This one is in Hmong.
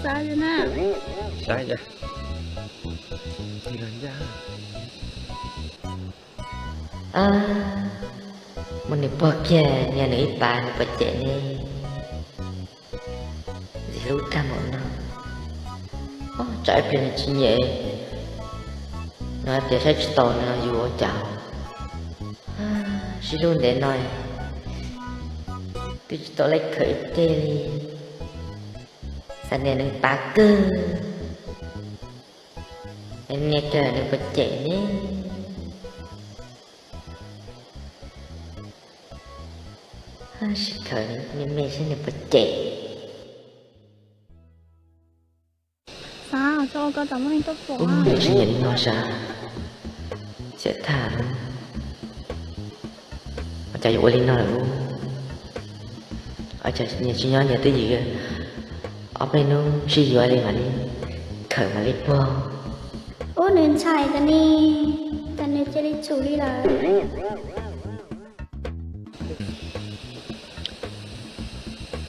Xav na. Saib ncaj. Muaj nws puag kiag niag nws ib pas nws puas cem ne. Ntxim hlub tag npaum no, tsam ib pliag nws tsis nyiam no tias saib tsis taus nws yus ua cas. Sib hlub ntev no twb tsis tau laib khawm ib teg li. Xav nias nws pas kawg, nias kawg nws puas cem ne. Sib khawm me me saib nws puas cem. Xav, tsis nyiam li no sav, xiam tag. Ua cas yuav ua li no lawm? Ua cas nyias tsis nyob nyias twj ywm, ob peb hnub sib yuav li mam li khawm mam li puag. Ub, nws ntshai tas ne, cas nws cia li txhum li lawm.